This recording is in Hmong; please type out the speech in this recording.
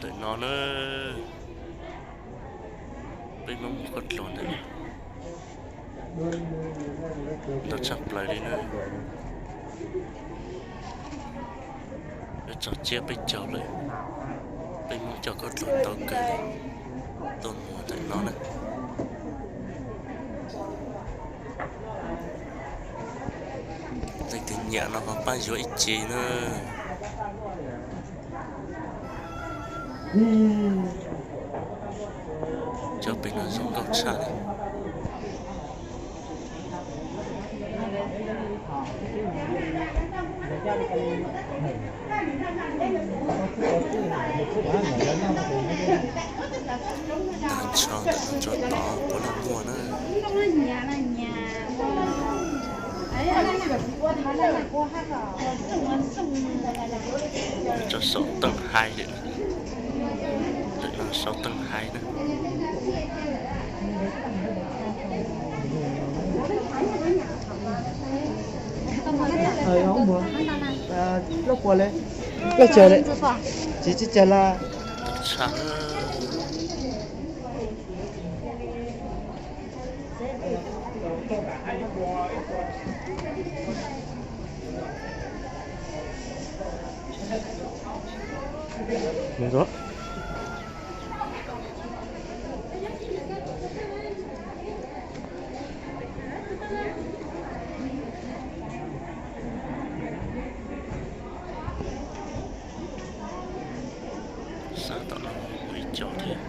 Ntawm no na, peb Hmoob mus kauj dluag ntawm no ntau tshaj plaws li na. Yuav txog tsiab peb caug lawm, peb Hmoob coj kauj dluag ntau kawg tuaj mus ntawm no na. Leej twg nyiam no ho pab yuav ib ce na. Cov pem no zoo nkauj tshaj li. Ntsho ntawm no tso tod puav leej muaj na. Tso saum teej hais lawm, lawm no saum teej hais na. Plaub puas li, plaub caug li, tsis tsib caug la. Sab tom no muaj ib co thiab.